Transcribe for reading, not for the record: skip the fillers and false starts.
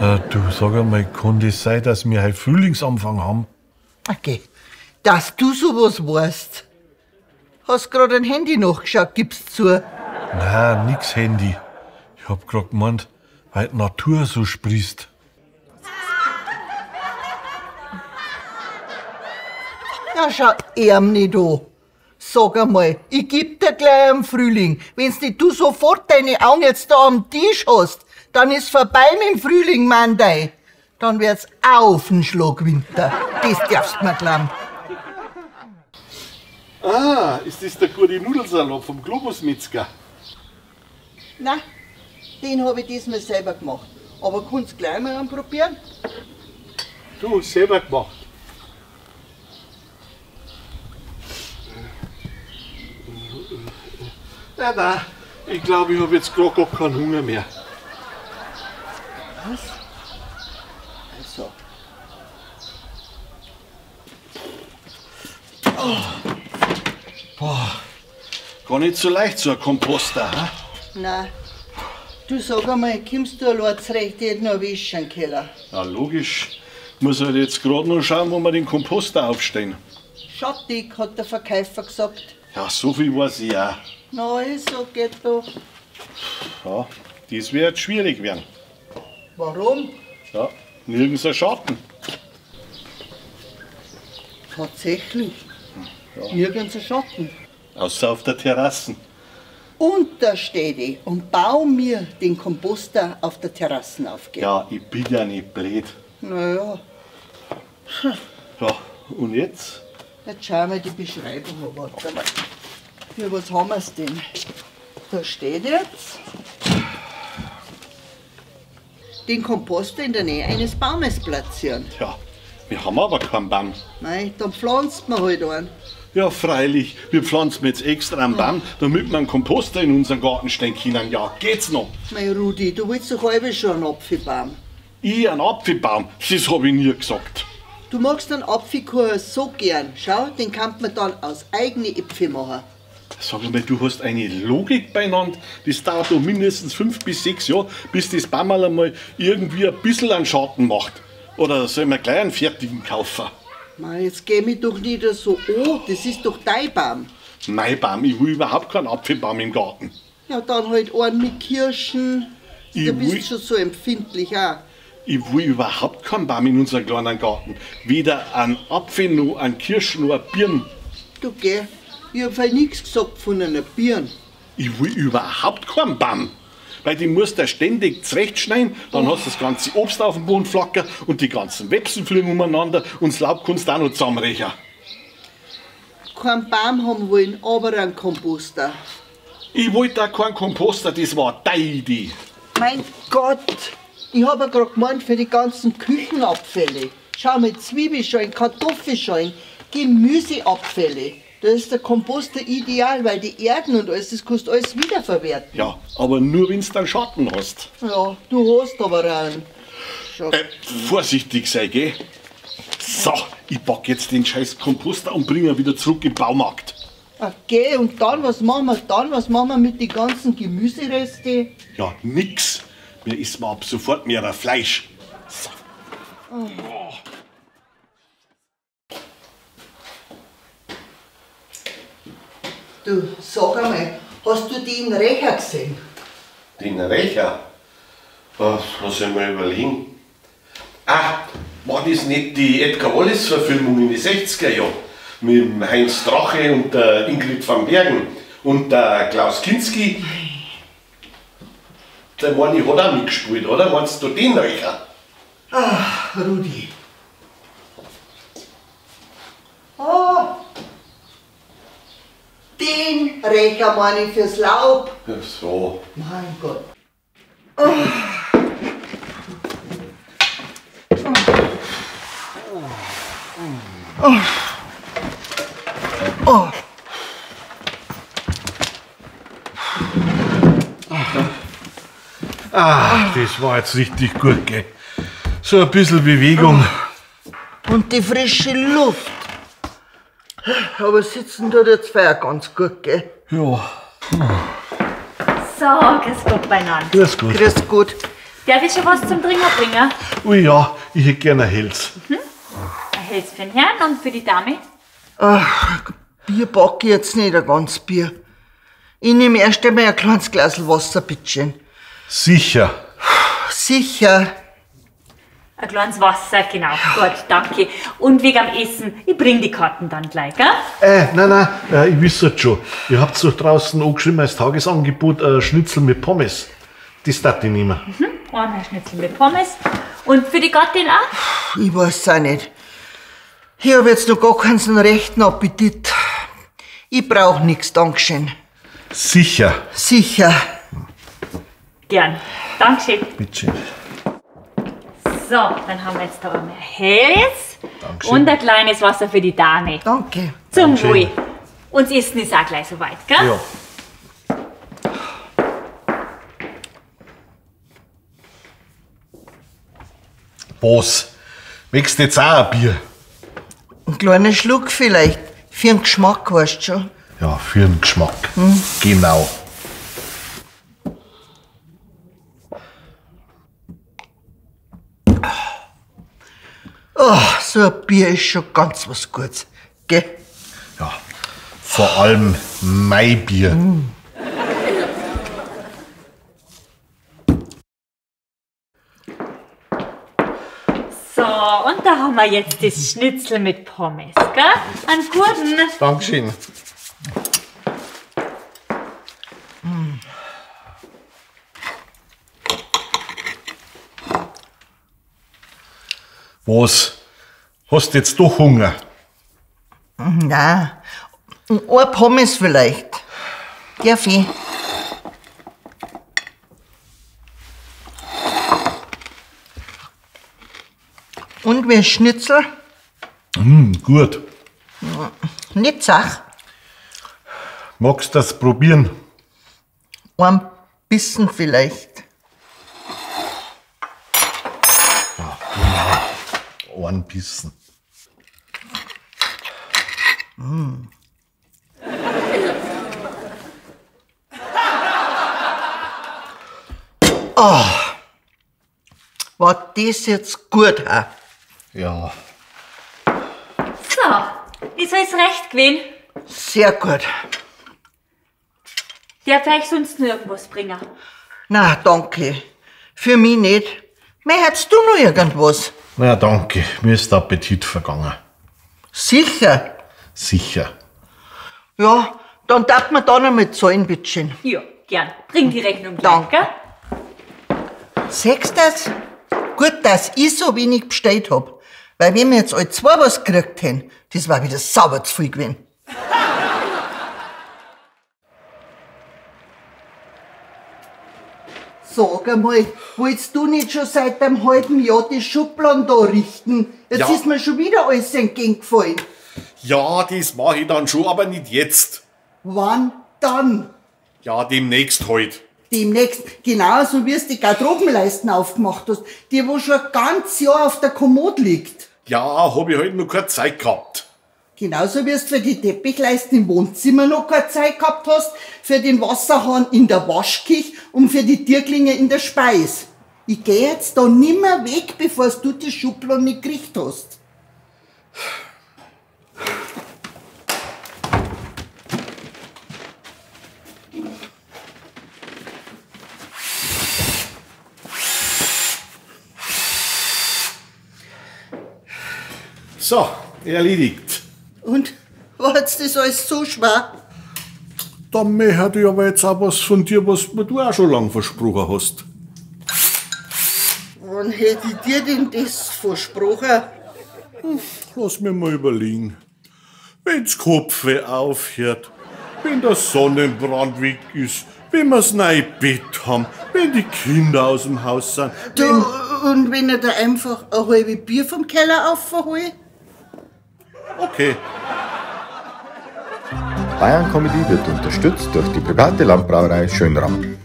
Du, sag einmal, kann das sein, dass wir heute Frühlingsanfang haben? Okay, dass du sowas weißt. Hast grad ein Handy nachgeschaut, gibst zu. Nein, nix Handy. Ich hab grad gemeint, weil die Natur so sprießt. Ja, schau erm nicht an. Sag einmal, ich geb dir gleich am Frühling. Wenn's nicht du sofort deine Augen jetzt da am Tisch hast, dann ist vorbei mit dem Frühling, Mandei. Dann wird's auf den Schlag Winter. Das darfst du mir glauben. Ah, ist das der gute Nudelsalat vom Globusmetzger? Nein, den hab ich diesmal selber gemacht. Aber kannst du gleich mal anprobieren? Du, selber gemacht. Nein, nein, ich glaube, ich hab jetzt grad gar keinen Hunger mehr. Was? Also. Oh. Boah, gar nicht so leicht, so ein Komposter, hä? Nein. Du sag einmal, kommst du allein zurecht, ich hätte noch wischen im Keller. Ja, logisch. Muss halt jetzt grad noch schauen, wo wir den Komposter aufstellen. Schattig, hat der Verkäufer gesagt. Ja, so viel weiß ich auch. Na, also geht doch. Ja, das wird schwierig werden. Warum? Ja, nirgends ein Schatten. Tatsächlich? Ja. Nirgends ein Schatten. Außer auf der Terrasse. Und da steht ich und bau mir den Komposter auf der Terrasse auf. Gell? Ja, ich bin ja nicht blöd. Naja. Ja, und jetzt? Jetzt schauen wir die Beschreibung an. Warte mal. Ja, was haben wir's denn? Da steht jetzt, den Komposter in der Nähe eines Baumes platzieren. Ja, wir haben aber keinen Baum. Nein, dann pflanzt man halt einen. Ja, freilich, wir pflanzen jetzt extra einen Baum, damit wir einen Komposter in unseren Garten stellen können. Ja, geht's noch? Mei Rudi, du willst doch halb schon einen Apfelbaum. Ich einen Apfelbaum? Das hab ich nie gesagt. Du magst einen Apfelkuchen so gern. Schau, den kann man dann aus eigenen Äpfeln machen. Sag mal, du hast eine Logik beieinander. Das dauert doch mindestens 5 bis 6 Jahre, bis das Baumal einmal irgendwie ein bisschen einen Schatten macht. Oder soll man gleich einen fertigen kaufen? Mei, jetzt geh mich doch nicht so an, das ist doch dein Baum. Mein Baum, ich will überhaupt keinen Apfelbaum im Garten. Ja, dann halt einen mit Kirschen. Du bist schon so empfindlich auch. Ich will überhaupt keinen Baum in unserem kleinen Garten. Weder einen Apfel, noch einen Kirschen, noch einen Birnen. Du geh, ich hab halt nichts gesagt von einer Birne. Ich will überhaupt keinen Baum. Weil die musst du ständig zurechtschneiden, dann hast du das ganze Obst auf dem Boden flackern und die ganzen Websen fliegen umeinander und das Laub kannst du auch noch zusammenrechen. Keinen Baum haben wollen, aber einen Komposter. Ich wollte auch keinen Komposter, das war deine Idee. Mein Gott, ich hab ja grad gemeint für die ganzen Küchenabfälle. Schau mal, Zwiebelschalen, Kartoffelschalen, Gemüseabfälle. Da ist der Komposter ideal, weil die Erden und alles, das kannst du alles wiederverwerten. Ja, aber nur wenn du einen Schatten hast. Ja, du hast aber einen. Vorsichtig sei, gell? So, ich pack jetzt den scheiß Komposter und bring ihn wieder zurück im Baumarkt. Okay, und dann, was machen wir dann? Was machen wir mit den ganzen Gemüseresten? Ja, nix. Mir isst man ab sofort mehr Fleisch. So. Oh. Du, sag einmal, hast du den Rächer gesehen? Den Rächer? Was soll ich mir überlegen? Ah, war das nicht die Edgar Wallace-Verfilmung in den 60er Jahren? Mit dem Heinz Drache und der Ingrid van Bergen und der Klaus Kinski. Der meine hat auch mitgespielt, oder? Meinst du den Rächer? Ach, Rudi. Oh. Den Rächer meine ich fürs Laub. Ja, so. Mein Gott. Oh. Oh. Oh. Ah, das war jetzt richtig gut, gell? So ein bisschen Bewegung. Und die frische Luft. Aber sitzen tut jetzt feier ganz gut, gell? Ja. So, grüß Gott beieinander. Grüß Gott. Grüß Gott. Darf ich schon was zum Trinken bringen? Oh ja, ich hätte gerne ein Helles. Mhm. Ein Helles für den Herrn und für die Dame? Ach, Bier packe ich jetzt nicht, ein ganz Bier. Ich nehme erst einmal ein kleines Glas Wasser, bitteschön. Sicher. Sicher. Ein kleines Wasser, genau. Gut, danke. Und wegen am Essen, ich bring die Karten dann gleich, gell? Nein, ich wüsste es schon. Ihr habt doch draußen angeschrieben als Tagesangebot Schnitzel mit Pommes. Das darf ich nehmen. Mhm, einmal Schnitzel mit Pommes. Und für die Gattin auch? Ich weiß auch nicht. Ich hab jetzt noch gar keinen rechten Appetit. Ich brauch nix, Dankeschön. Sicher. Sicher. Gern. Dankeschön. Bitteschön. So, dann haben wir jetzt da einmal ein helles Dankeschön. Und ein kleines Wasser für die Dame. Danke. Zum Dankeschön. Wohl. Und das Essen ist auch gleich soweit, gell? Ja. Was? Möchtest du jetzt auch ein Bier? Ein kleiner Schluck vielleicht. Für den Geschmack, weißt du schon. Ja, für den Geschmack. Hm. Genau. Oh, so ein Bier ist schon ganz was Gutes, gell? Ja, vor allem mein Bier. Mm. So, und da haben wir jetzt das Schnitzel mit Pommes, gell? Einen guten. Dankeschön. Mm. Was? Hast du jetzt doch Hunger? Nein, ein Pommes vielleicht. Darf ich? Und wie ein Schnitzel? Mm, gut. Nicht zach. Magst du das probieren? Ein bisschen vielleicht. Ja, genau. Ein bisschen. Mm. Oh, war das jetzt gut, ha? Ja. So, ist alles recht gewesen? Sehr gut. Darf ich sonst noch irgendwas bringen? Na, danke. Für mich nicht. Mei, hättest du noch irgendwas? Na, danke. Mir ist der Appetit vergangen. Sicher? Sicher. Ja, dann darf man da noch mal zahlen, bitteschön. Ja, gern. Bring die Rechnung gleich, Danke. gell? Siehst du das? Gut, dass ich so wenig bestellt hab. Weil wenn wir jetzt alle zwei was gekriegt hätten, das war wieder sauber zu viel gewesen. Sag einmal, wolltest du nicht schon seit einem halben Jahr die Schubladen da richten? Jetzt Ja. ist mir schon wieder alles entgegengefallen. Ja, das mach ich dann schon, aber nicht jetzt. Wann dann? Ja, demnächst halt. Demnächst, genauso wie du die Garderobenleisten aufgemacht hast, die wo schon ein ganzes Jahr auf der Kommode liegt. Ja, hab ich halt noch keine Zeit gehabt. Genauso wie du für die Teppichleisten im Wohnzimmer noch keine Zeit gehabt hast, für den Wasserhahn in der Waschküche und für die Türklinge in der Speis. Ich geh jetzt da nimmer weg, bevor du die Schubladen nicht gekriegt hast. So, erledigt. Und war jetzt das alles so schwer? Da möchte ich aber jetzt auch was von dir, was mir du auch schon lang versprochen hast. Wann hätte ich dir denn das versprochen? Lass mir mal überlegen. Wenn's Kopfweh aufhört, wenn der Sonnenbrand weg ist, wenn wir's neue Bett haben, wenn die Kinder aus dem Haus sind. Du, und wenn ich da einfach ein halbe Bier vom Keller aufhol? Okay. Bayern Comedy wird unterstützt durch die private Landbrauerei Schönram.